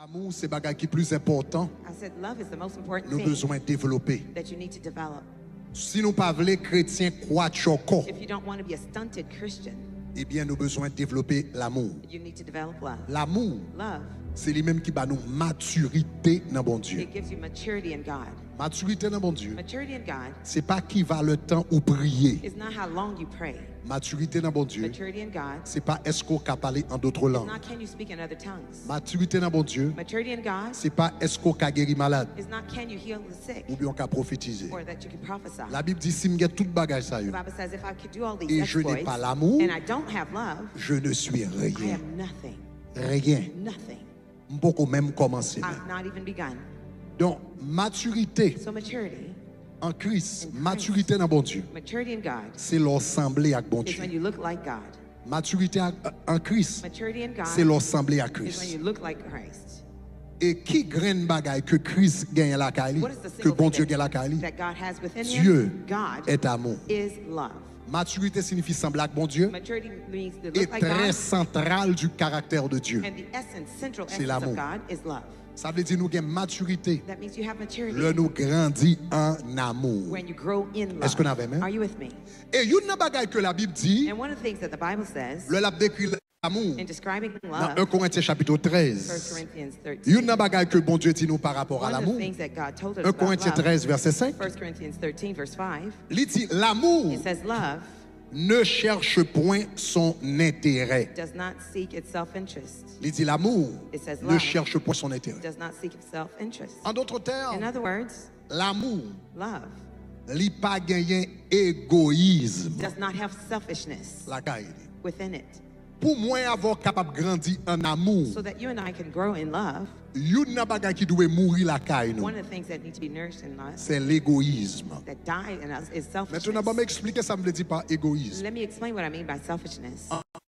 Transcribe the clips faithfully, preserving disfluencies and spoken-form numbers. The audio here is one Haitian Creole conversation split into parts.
Lanmou se bagay ki plis enpòtan. I said love is the most important Nou thing bezwen devlope. That you need to develop. Si nou pa vle kretyen kwa tchòkò, If you don't want to be a stunted Christian, ebyen nou bezwen devlope lanmou. You need to develop love. Lanmou, Love, se li menm ki ba nou matirite nan Bondye. It gives you maturity in God. Matirite nan Bondye, Maturity in God se pa ki valè tan ou priye. Is not how long you pray. Matirite nan Bondye, Maturity in God se pa èske w ka pale an dòt is lang. Not can you speak in other tongues. Matirite nan Bondye, Maturity in God se pa èske w ka geri malad is not can you heal the sick oubyen w ka pwofetize. Or that you can prophesy. Labib di, si m gen tout bagay sa The yo, Bible says if I could do all these Et je n'ai exploits pas l'amour, and I don't have love, je ne suis I rien. am nothing. Rien. Nothing. M poko menm kòmanse menm. I've not even begun. Donk, matirite So maturity an Kris, In Christ. Matirite nan Bondye, Maturity in God se lè w sanble ak is when Bondye. You look like God. Matirite ak- an Kris, Maturity in God se lè w sanble ak Is when Kris. You look like Christ. E ki grenn bagay ke Kris genyen lakay li, What is the ke single Bondye thing gen lakay li? That God has within Dieu Him? God est amour. Is love. Matirite siyifi sanble ak Bondye Maturity means to e look like trè God, santral du caractère de Dieu. And the essence, central C'est essence l'amour. Of God is love. Sa vle di nou gen matirite That means you have maturity lè nou grandi an amour. When you grow in love. Èske nou avè m? Are you with me? E youn nan bagay ke Labib di And one of the things that the Bible says lè l ap dekri lanmou in describing nan love, en Korentyen chapit First trèz, Corinthians youn nan thirteen, bagay ke Bondye di nou pa rapò a one of the lanmou, things that God told us en about Korentyen love, trèz vèsè senk, First Corinthians thirteen, verse five, li di, l'amour It says love ne cherche point son intérêt. Does not seek its self-interest. Li di, l'amour It says ne love cherche point son intérêt. Does not seek its self-interest. En d'autres termes, In other words, l'amour love li pa genyen egoyizm does not have selfishness lakay li. Within it. Pou mwen avè w kapab grandi an amou, So that you and I can grow in love, youn nan bagay ki dwe mouri lakay nou, one of the things that need to be nourished in us, se legoyizm. That die in us, is selfishness. Mentnan, ban m eksplike sa m vle di pa egoyizm. Let me explain what I mean by selfishness.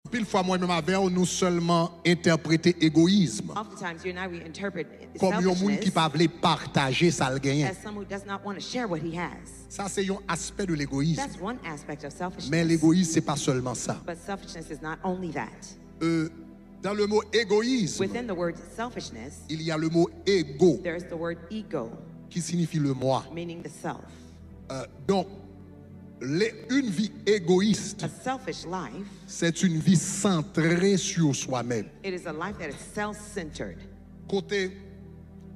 Anpil fwa, mwen menm avè w, nou sèlman entèprete egoyizm Oftentimes, you and I, we interpret kòm yon moun ki selfishness pa vle pataje sa l genyen. As someone who does not want to share what he has. Sa se yon aspè de legoyizm. That's one aspect of selfishness. Men legoyizm, se pa sèlman sa. But selfishness is not only that. Euh, dans le mot égoïsme, Within the word selfishness, il y a le mot ego, there is the word ego, qui signifie le moi. Meaning the self. Euh, donc, les- une vie égoïste, A selfish life, c'est une vie centrée sur soi-même. It is a life that is self-centered, Kote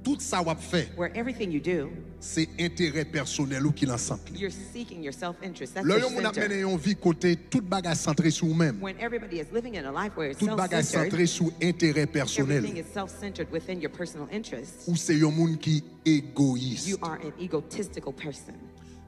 tout sa w ap fè, where everything you do, se enterè pèsonèl ou ki nan sant li. You're seeking your self-interest. That's Lè your yon moun ap center. Mennen yon vi kote tout bagay santre sou ou menm, When everybody is living in a life where it's tout bagay self-centered, santre sou enterè Everything pèsonèl, is self-centered within your personal interests. Ou se yon moun ki egoyis. You are an egotistical person.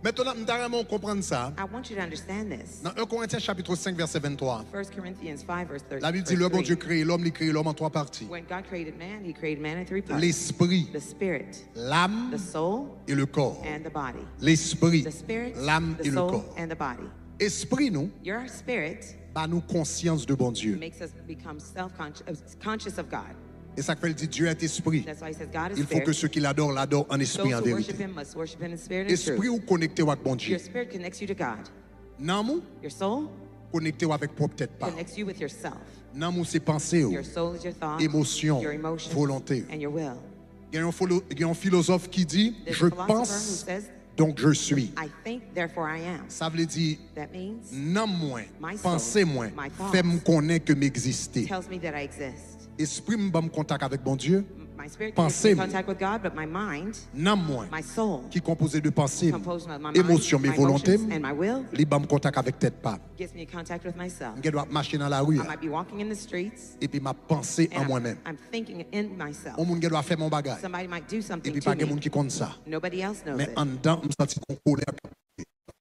Mentnan, m ta renmen w konprann sa. I want you to understand this. Nan en Korentyen chapit senk vèsè venntwa, First Corinthians five, verse thirty. Labib di lè Bondye kreye lòm, li kreye lòm an twa pati. When God created man, he created man in three parts. Lespri, The spirit, lam the soul, e le kò. And the body. Lespri, The spirit, lam the e le soul, kò. And the body. Espri nou Your spirit ba nou konsyans de Bondye. Makes us become self-conscious, conscious of God. E sa k fè l di Dieu est esprit. That's why he says God is Il faut que spirit. Ceux qui l'adorent l'adorent en esprit et Those en who worship vérité. Him must worship Him in spirit and truth. Espri ou konekte w ak Bondye. Your spirit connects you to God. Nanm ou Your soul konekte w avèk pwòp tèt pa w. Connects you with yourself. Nanm ou se panse w, Your soul is your thought, emosyon, your emotions, volonte w. And your will. Gen yon filo- gen yon filozòf ki di, There's je a philosopher who pense, says, donc je suis. I think, therefore I am. Sa vle di, That means nanm mwen, My soul, panse mwen, my thoughts, fè m konnen ke m egziste. Tells me that I exist. Espri m ban m kontak avèk Bondye, My spirit Panse can mwen. Contact with God, but my mind, nanm mwen, my soul, ki konpoze de panse m, composed of my mind, emosyon m e my volonte emotions, m, and my will, li ban m kontak avèk tèt pa m. Gives me contact with myself. M gen dwa ap mache nan lari I a, might be walking in the streets, epi m ap panse an and mwen I'm, menm. I'm thinking in myself. Yon moun gen dwa fè m yon bagay, Somebody might do something epi to pa gen me. Moun ki konn sa. Nobody else knows Men it. Anndan, m santi yon kolè k ap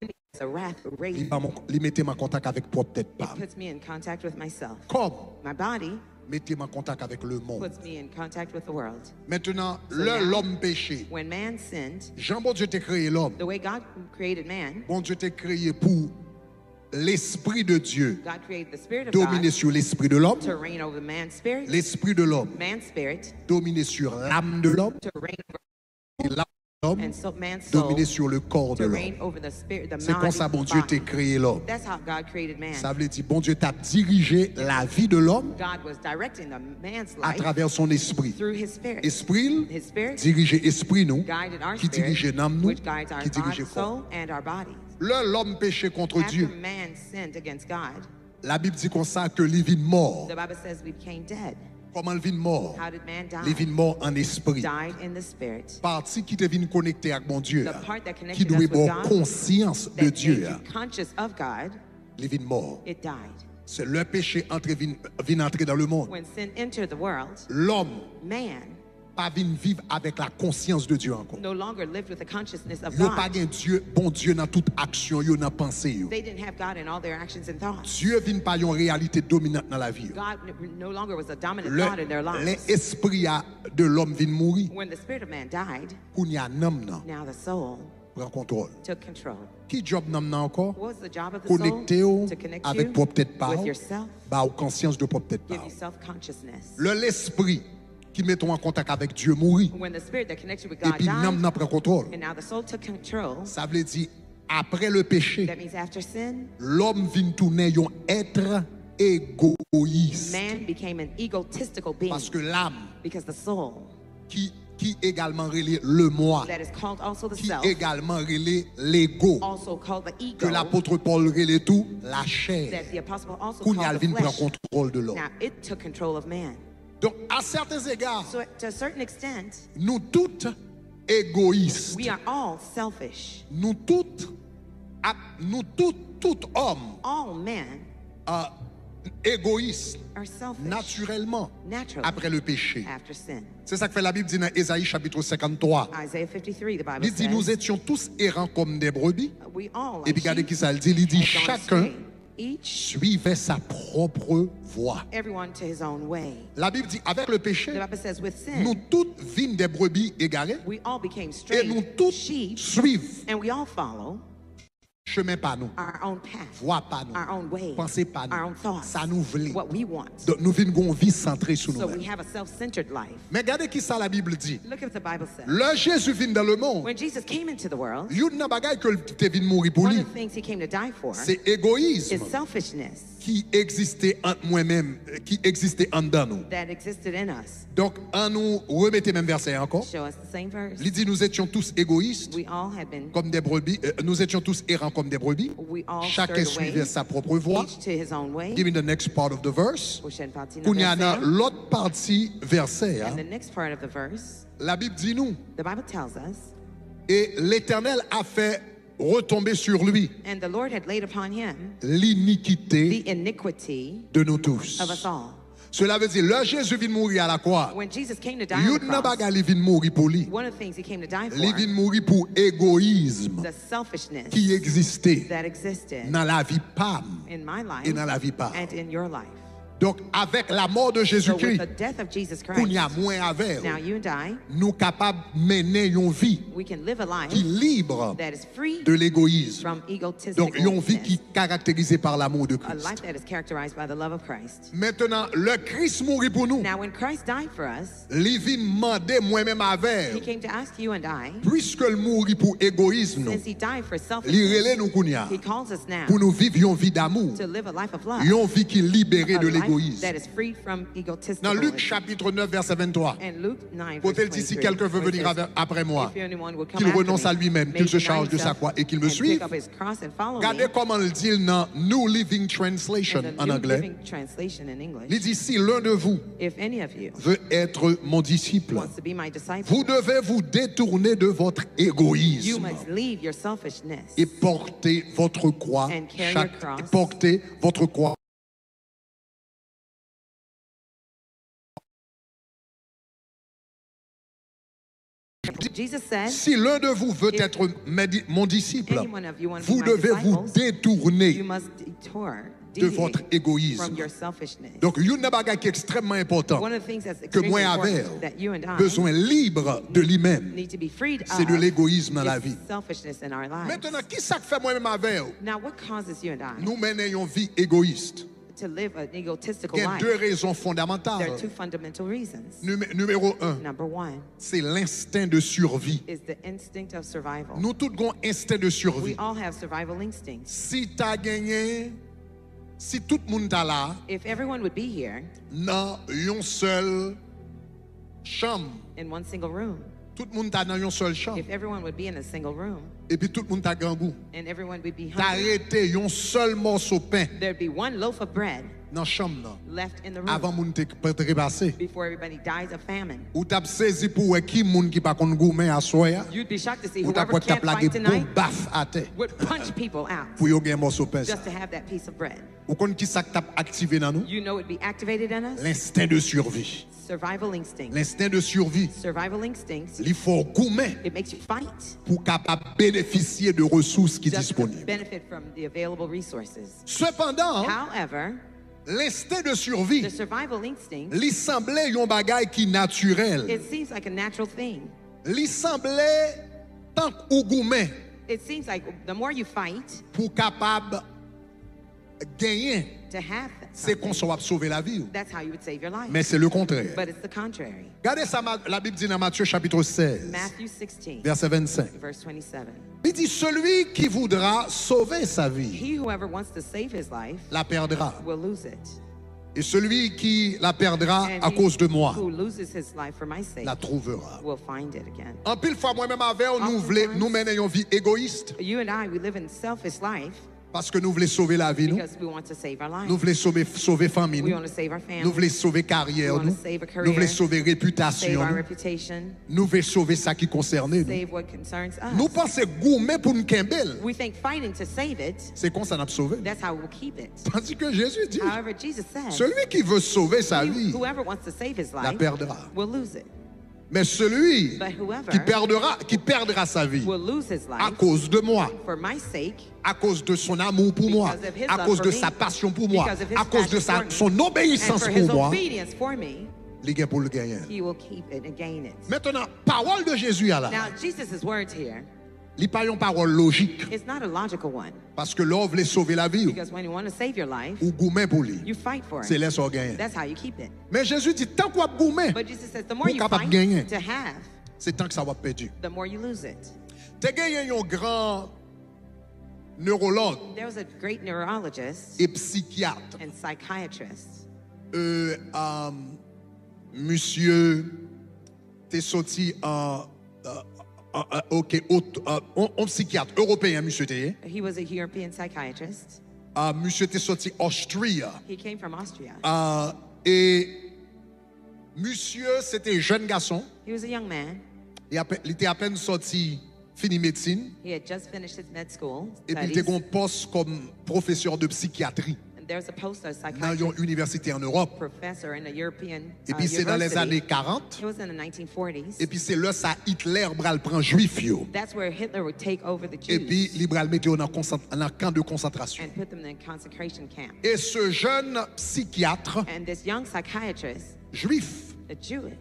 It's a wrath li, raging. Ban m, li mete m an kontak avèk pwòp tèt pa m. Puts me in contact with myself. Kò m My body mete m an kontak avèk lemonn. Puts me in contact with the world. Mentnan, So lè now, lòm peche, When man sinned, jan Bondye te kreye lòm, the way God created man, Bondye te kreye pou Lespri de Dye God created the Spirit of domine God sou lespri de lòm, to reign over man's spirit, lespri de lòm man's spirit domine sou lam de lòm, to reign e lam l'homme, dominer sur le corps de l'homme. C'est comme ça Bondye te kreye lòm. Sa vle di Bondye t ap dirije lavi de l'homme à travers son esprit. Espri l dirije espri nou, ki dirije nanm nou, ki dirije kò. Lè lòm peche kont Dye, Labib di konsa ke li vin mò. Kòman l vin mò? Li vin mò an espri. Pati ki te vin konekte ak Bondye a, ki dwe ba w konsyans de Dye a, li vin mò. Se lè peche antre, vin, vin antre dans le monde. Lòm pa vin viv avèk la konsyans de Dye ankò. Yo pa gen Dye, Bondye nan tout aksyon yo, nan panse yo. Dye vin pa yon reyalite dominant nan lavi yo. Lè, lè espri a de lòm vin mouri, kounye a nanm nan pran kontwòl. Ki djòb nanm nan ankò? Konekte w avèk pwòp tèt pa w, ba w konsyans de pwòp tèt pa w. Lè lespri ki mete w an kontak avèk Dye mouri, epi nanm nan pran kontwòl, sa vle di, apre le peche, lòm vin tounen yon èt egoyis. Paske lam, ki, ki egalman rele le moi, ki egalman rele lego, ke lapot Pòl rele tou lachè, kounye a l vin pran kontwòl de lòm. Donk, à certains égards, nou tout egoyis. Nou tout, ap, nou tout, tout òm, egoyis, natirèlman, apre le peche. Se sa k fè Labib di nan Ezayi chapit senkanntwa, li di, nous étions tous errants comme des brebis. Epi gade ki sa l di, li di, chacun suivait sa propre voie. Labib di, avèk le peche, nou tout vin de brebi egare, e nou tout swiv chemen pa nou, vwa pa nou, panse pa nou, sa nou vle. Donk, nou vin gen yon vi santre sou nou menm. Men gade ki sa Labib di. Lè Jezi vin dans le monde, youn nan bagay ke l te vin mouri pou li, se egoyis ki egziste ant mwen menm, ki egziste anndan nou. Donk, ann nou remete menm vèsè a ankò. Li di, nous étions tous égoïstes, comme des brebis, euh, nous étions tous errants comme des brebis. Chacun suivait sa propre voie. Give me the next part of the verse. Kounye a nan lòt pati vèsè a, Labib di nou, et l'Éternel a fait retomber sur lui l'iniquité de nous tous. Cela veut dire, lè Jezi vin mouri a lakwa, youn nan bagay li vin mouri pou li, li vin mouri pou egoyis ki egziste nan lavi pa m e nan lavi pa w. Donk, avèk lamò de Jezikri, kounye a, mwen avè w, nou kapab mennen yon vi ki lib de legoyis. Donk, yon vi ki karakterize pa lamou de Kris. Mentenan, lè Kris mouri pou nou, li vin mande mwen menm avè w, piske l mouri pou egoyis nou, li rele nou kounye a pou nou viv yon vi damou, yon vi ki libere de legoyis. Nan Lik chapit nèf, vèsè venntwa, kote l di, si quelqu'un veut venir après moi, qu'il renonce à lui-même, qu'il se charge de sa croix et qu'il me suive. Gade kòman l di l nan New Living Translation an anglè. Li di, si l'un de vous veut être mon disciple, vous devez vous détourner de votre égoïsme et porter votre croix chaque, porter votre croix. Si l'un de vous veut être mon disciple, vous devez vous détourner de votre égoïsme. Donk, youn nan bagay ki ekstrèmman enpòtan ke mwen avè w bezwen lib de li menm, se de legoyis nan lavi. Mentenan, ki sa k fè mwen menm avè w nou mennen yon vi egoyis? to live an egotistical Gen life. De rezon There are fondamantal. Two fundamental reasons. Nume- Nimewo en, Number one se lensten de sirvi. Is the instinct of survival. Nou tout gon ensten de sirvi. We all have survival instincts. Si ta genyen, si tout moun ta la If everyone would be here nan yon sèl chanm, in one single room, tout moun ta nan yon sèl chanm, if everyone would be in a single room, epi tout moun ta grangou, and everyone would be ta hungry, rete yon sèl mòso pen there'd be one loaf of bread nan chanm nan left in the avan room moun te trepase. Before everybody dies of famine. Ou t ap sezi pou wè ki moun ki pa konn goumen aswè a. You'd be shocked to see Ou t ap whoever wè ki t ap can't lage fight bon tonight baf atè would punch people out pou yo gen mòso pen sa. Just to have that piece of bread. Ou konn ki sa k t ap aktive nan nou? You know what would be activated in us? Lensten de sirvi. Survival instinct. Lensten de sirvi. Survival instincts. Li fè w goumen It makes you fight pou w kapab benefisye de resous ki just to disponib. Benefit from the available resources. Sepandan, However, lensten de sirvi, the survival instinct, li sanble yon bagay ki natirèl. It seems like a natural thing. Li sanble tank ou goumen It seems like the more you fight pou w kapab genyen. To have Se something, konsa w ap sove lavi w. That's how you would save your life. Men se le kontrè. But it's the contrary. Gade sa Ma- Labib di nan Matye chapit sèz, Matthew sixteen, vèsè vennsenk. Verse twenty-seven. Li di, celui qui voudra sauver sa vie He, whoever wants to save his life, la perdra. Will lose it. Et celui qui la perdra And à he cause de moi who loses his life for my sake la trouvera. Will find it again. Anpil fwa, mwen menm avè w, nou vle, Oftentimes- nou mennen yon vi egoyist. You and I, we live in selfish life Paske nou vle sove lavi nou. Because we want to save our life. Nou vle sove, sove fanmi We nou. want to save our family. Nou vle sove karyè We want nou. To save a career, Nou vle sove save repitasyon our nou. Reputation, Nou vle sove sa ki konsène nou. Save what concerns us. Nou panse goumen pou n kenbe l. We think fighting to save it, Se konsa n ap sove l. That's how we'll keep it. Tandis que Jésus dit, However, Jesus said, celui qui veut sauver sa he- vie Whoever wants to save his la life perdra. Will lose it. Mais celui But whoever qui perdra, qui perdra sa vie Will lose his à life cause de moi, For my sake, à cause de son amour pour moi, Because of his à love cause for de me, sa passion pour moi, Because of his à cause de passion sa, for me, son obéissance And for his pour moi, Obedience for me, Li gen pou l genyen. He will keep it and gain it. Mentnan, pawòl de Jezi a la, Now, Jesus' words here, li pa yon pawòl lojik. It's not a logical one. Paske lè w vle sove lavi w, Because when you want to save your life, ou goumen pou li. You fight for it. Se lè sa w genyen. That's how you keep it. Men Jezi di, tank w ap goumen, But Jesus says the pou more w you kapab fight genyen, To have, se tank sa w ap pèdi. The more you lose it. Te genyen yon gran newològ There was a great neurologist e psikyat. And psychiatrist. Euh, um, misye te soti an, uh, uh, uh, ok, ot- uh, on, on psikyat ewopeyen, misye te ye. He was a European psychiatrist. Uh, misye te soti Austria. He came from Austria. Uh, e misye se te jèn gason. He was a young man. Li, apè- li te apèn soti fini medsin. He had just finished his med school Epi li te studies. Gon pòs kòm pwofesè de psikyatri And there's a post, a nan yon psychiatrist inivèsite an Ewòp. Professor in a European uh, Epi se nan lèzane university. Karant. It was in the nineteen forties. Epi se lè sa Hitler pral pran jwif yo. That's where Hitler would take over the Jews Epi li pral mete yo nan, konsant, nan kan de konsantrasyon. And put them in a concentration camp. E se jèn psikyat And this young psychiatrist, jwif, a Jew,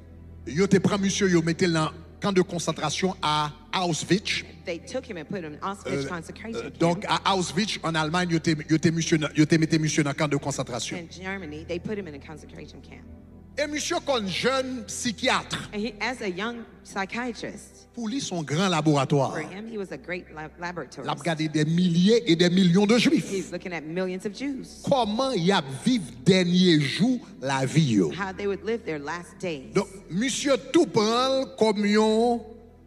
yo te pran misye, yo mete l nan kan de konsantrasyon a Auschwitz. They took him and put him in Auschwitz Euh, concentration euh, camp. Donk, a Auschwitz, an Almay, yo te, yo te, misye nan- yo te mete misye nan kan de konsantrasyon. In Germany, they put him in a concentration camp. E misye kòm jèn psikyat, And he, as a young psychiatrist, pou li, se yon gran laboratwa. For him, he was a great lab- laboratory. L ap gade de milye e de milyon de jwif. He's looking at millions of Jews. Kòman y ap viv dènye jou lavi yo? How they would live their last days. Donk, misye tou pran l kòm yon,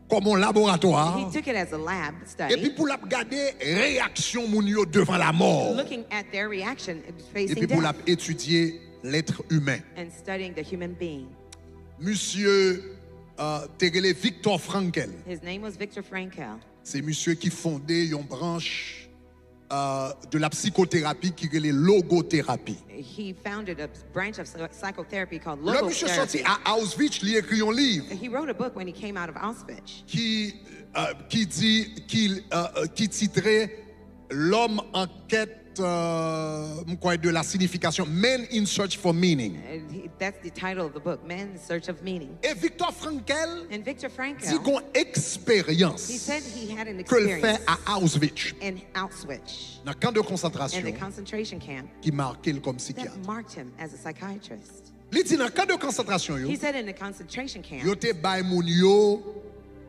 kòm yon laboratwa. He took it as a lab study. Epi pou l ap gade reyaksyon moun yo devan lamò. Looking at their reaction facing Epi pou l ap death etidye lèt imen. And studying the human being. Misye uh, te rele Viktor Frankl. His name was Viktor Frankl. Se misye ki fonde yon branch uh, de la psychothérapie ki rele logotherapie. He founded a branch of psy- psychotherapy called Lè misye soti logotherapy. A Auschwitz, li ekri yon liv He wrote a book when he came out of Auschwitz. Ki, uh, ki di, ki, uh, ki titre L'homme en quête euh, m kwè, de la signification, Men in Search for Meaning. And he, that's the title of the book, Man's Search of Meaning. E Viktor Frankl And Viktor di Frankl, gon eksperyans he said he had an ke l fè experience a Auschwitz, in Auschwitz, nan kan de in the konsantrasyon, concentration camp, ki make l kòm that sikyat. Marked him as a psychiatrist. Li di nan kan de konsantrasyon yo, He said in the concentration camp, yo te bay moun yo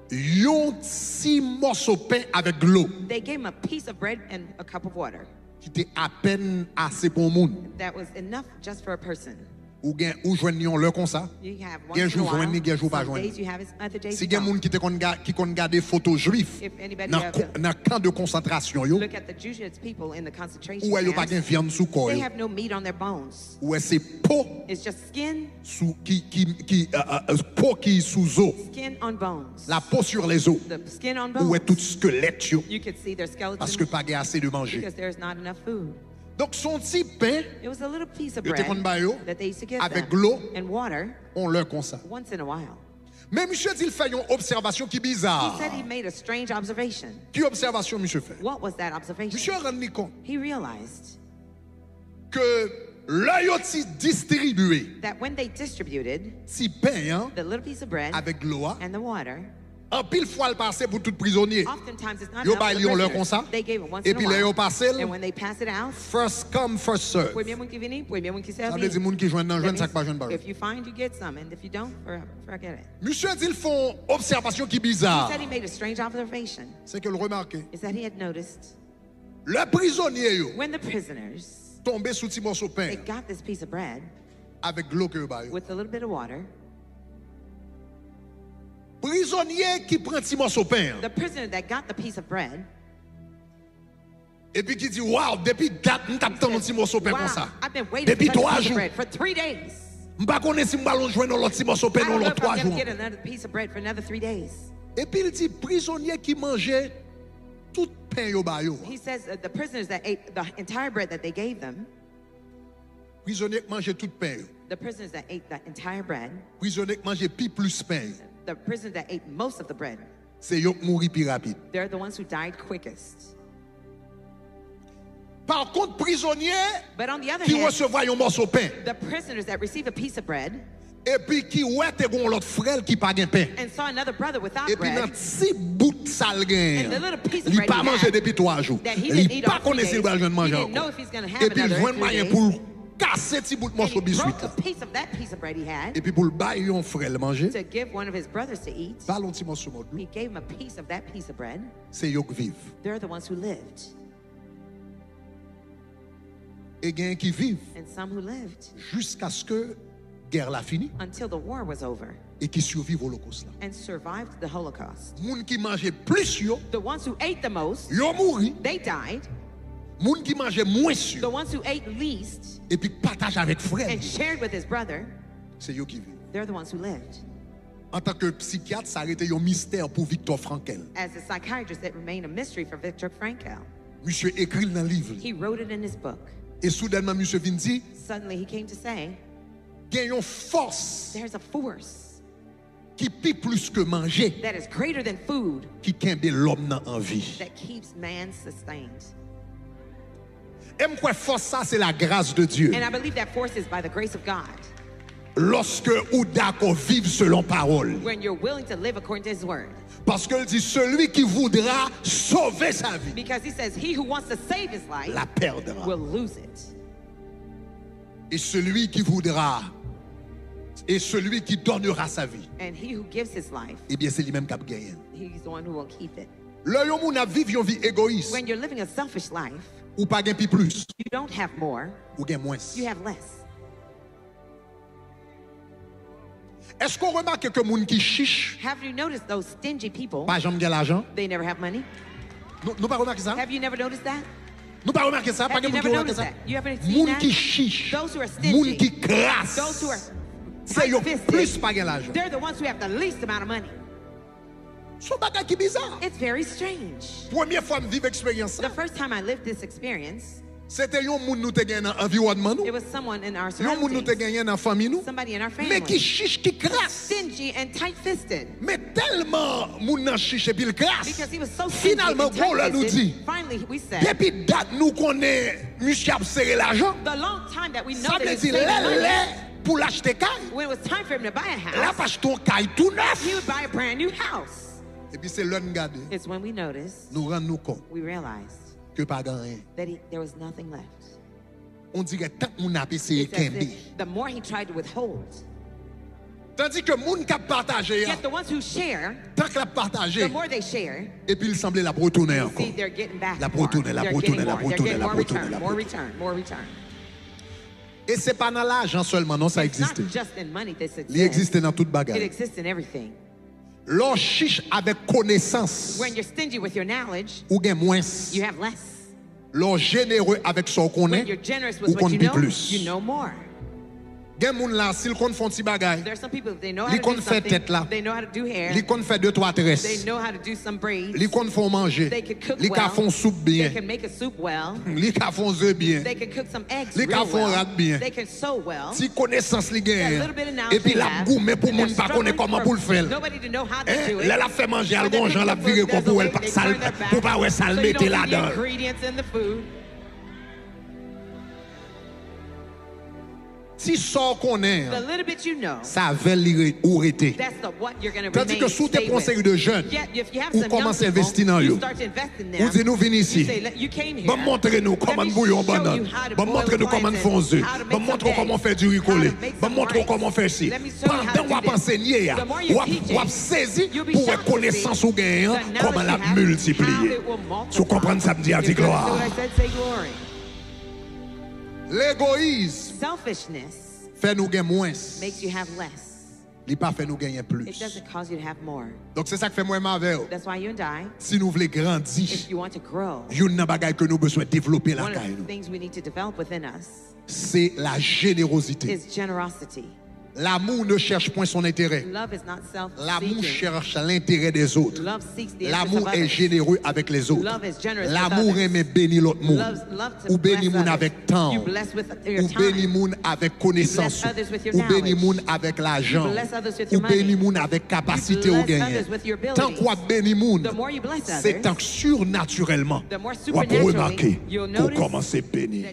yon ti mòso pen avèk dlo they gave him a piece of bread and a cup of water ki te apèn ase pou yon moun. That was enough just for a person. Ou gen, ou jwenn li yon lè konsa. You have Gen once in a jou jwenn li, while. Gen jou pa Some jwenn days li. You have it, other days Si you gen moun don't. Ki te konn ga, ki konn gade foto jwif If anybody nan, have ko- nan kan de konsantrasyon yo, Look at the Jewish people in the concentration ou wè yo pa camps. Gen vyann sou kò They yo. Have no meat on their bones. Ou wè se po It's just skin, sou, ki, ki, ki, euh, euh, po ki sou zo. Skin on bones. La peau sur les os. The skin on Ou wè bones. Tout skelèt yo. You could see their skeleton Paske pa gen ase de manje. Because there's not enough food. Donk, se yon ti pen It was a little piece of yo te konn bread ba yo that they used to give avèk them dlo and water yon lè konsa. Once in a while. Men misye di l fè yon obsèvasyon ki He biza. Said he made a strange observation. Ki obsèvasyon misye fè? What was that observation? Misye rann li kont He realized ke lè yo ti distribye That when they distributed ti pen an the little piece of bread avèk dlo a, and the water, anpil fwa l pa ase pou tout prizonye. Oftentimes it's not Yo enough bay for li yon the lè prisoners. Konsa, They gave it once in epi a lè yo while. Pase l, And when they pass it out, first come, first serve. Premye moun ki vini, premye moun ki Sa sèvi. vle di moun ki jwenn nan That jwenn, sa k pa means jwenn pa jwenn. If you find, you get some, and if you don't, for- forget it. Misye di l fè yon obsèvasyon ki He biza. Said he made a strange observation. Se ke l remake. Is that he had noticed Lè prizonye yo when the prisoners tonbe sou ti mòso they pen got this piece of bread avèk dlo ke yo ba yo. With a little bit of water, Prizonye ki pran ti mòso pen an, the prisoner that got the piece of bread epi ki di, "Waw, depi dat m t ap tann yon ti mòso pen "Wow, konsa. I've been waiting Depi for such a twa piece of jou. Bread for three days. M pa konnen si m pral jwenn yon lòt ti mòso pen I nan don't know lòt if I'm twa gonna jou." Get another piece of bread for another three days." Epi l di, prizonye ki manje tout pen yo ba yo. He says that the prisoners that ate the entire bread that they gave them, Prizonye k manje tout pen yo. The prisoners that ate the entire bread, Prizonye k manje pi plis pen yo. The prisoners that ate most of the bread, Se yo k mouri pi rapid. They're the ones who died quickest. Pa kont, prizonye But on the other ki hand, resevwa yon mòso pen, the prisoners that received a piece of bread epi ki wè te gen yon lòt frè l ki pa gen pen, and saw another brother without epi nan bread, ti bout sa l and the genyen, little piece of li bread pa he manje had, depi twa jou, that he li didn't eat pa all three konnen si l days, pral jwenn he manje didn't know ankò, if he's gonna have epi l another jwenn in three mwayen days. Pou l kase ti bout And mòso he biswit broke la. A piece of that piece of bread he had Epi pou l bay yon frè l manje, to give one of his brothers to eat. Ba l yon ti mòso dlo. He gave him a piece of that piece of bread. Se yo k viv. They're the ones who lived. E genyen ki viv And some who lived jiskaske gè la fini until the war was over e ki siviv Olokòs la. And survived the Holocaust. Moun ki manje plis yo, The ones who ate the most, yo mouri. They died. Moun ki manje mwens yo, The ones who ate least epi k pataje avèk frè and yo, shared with his brother, se yo ki viv. They're the ones who lived. Antanke sikyat, sa rete yon mistè pou Viktor Frankl. As a psychiatrist, that remained a mystery for Viktor Frankl. Misye ekri l nan liv li. He wrote it in his book. E soudènman, misye vin di, Suddenly, he came to say, Gen yon fòs There's a force ki pi plis ke manje that is greater than food ki kenbe lòm nan an vi. That keeps man sustained. E m kwè fòs sa se la gras de Dye. And I believe that force is by the grace of God. Lòske ou dakò viv selon pawòl li. When you're willing to live according to his word. Paske l di, celui qui voudra sauver sa vie Because he says, he who wants to save his life la perdra. Will lose it. Et celui qui voudra, et celui qui donnera sa vie, And he who gives his life, ebyen, se li menm k ap genyen. He's the one who will keep it. Lè yon moun ap viv yon vi egoyis, When you're living a selfish life, ou pa gen pi plis, you don't have more, ou gen mwens. You have less. Èske w remake ke moun ki chich Have you noticed those stingy people? Pa janm gen lajan? They never have money. Nou, nou pa remake sa? Have you never noticed that? Nou pa remake sa? Pa Have you gen moun ki never remake noticed sa? That? You haven't seen Moun that? Ki chich, Those who are stingy, moun ki kras, Those who are se yo tight-fisted, Plis pa gen lajan. They're the ones who have the least amount of money. Se yon bagay ki biza. It's very strange. Premye fwa m viv eksperyans The sa, first time I lived this experience, Se te yon moun nou te gen nan anviwònman nou, yon moun nou te genyen nan fanmi nou, men ki chich, ki kras. Men tèlman moun nan chich epi l kras, finalman, gwo lè nou di, depi dat nou konnen misye ap sere lajan, sa vle di lè l lè pou l achte kay, l ap achte yon kay tou nèf. Epi se lè n gade, nou rann nou kont ke pa gen anyen. On dirè tank moun nan ap eseye kenbe. Tandike moun k ap pataje a, tank l ap pataje, epi l sanble l ap retounen ankò. L ap retounen, l ap retounen, l ap retounen, l ap retounen, l ap retounen. E se pa nan lajan sèlman non sa egziste. Li egziste nan tout bagay. Lè w chich avèk konesans, ou gen mwens. Lè w jenere avèk sa w konnen, ou konn pi plis. Gen moun la, si l konn fè yon ti bagay, li konn fè tèt la, li konn fè de twa très, li konn fè yon manje, li ka fè yon soup byen, li ka fè yon ze byen, li ka fè yon rad byen. Ti konesans li genyen an, epi l ap goumen pou moun pa konnen kòman pou l fè l. Lè l ap fè manje a, l gon jan l ap vire kò pou wè l pa, sa l, pou pa wè sa l mete ladan l. Ti sa w konnen an, se avè l li re, ou rete. Tandike si w te pran yon seri de jèn, ou kòmanse envesti nan yo. Ou di nou vin isi. Ban m montre nou kòman n bouye yon bannann. Ban m montre nou kòman n fè yon ze. Ban m montre w kòman w fè diri kole. Ban m montre w kòman w fè si. Pandan w ap ansenye a, w ap, w ap sezi pou w wè konesans ou genyen an, kòman l ap miltipliye. Si w konprann sa m di a, di glwa. Legoyis fè nou gen mwens. Li pa fè nou genyen plis. Donk se sa k fè mwen menm avè w, si nou vle grandi, youn nan bagay ke nou bezwen devlope lakay nou, se lajenerozite. L'amour ne cherche point son intérêt. L'amour cherche l'intérêt des autres. L'amour est généreux avec les autres. L'amour renmen beni lòt moun. Ou beni moun avèk tan w. Ou beni moun avèk konesans ou. Ou beni moun avèk lajan w. Ou beni moun avèk kapasite ou genyen. Tank w ap beni moun, se tank sirnatirèlman w ap remake ke w kòmanse beni.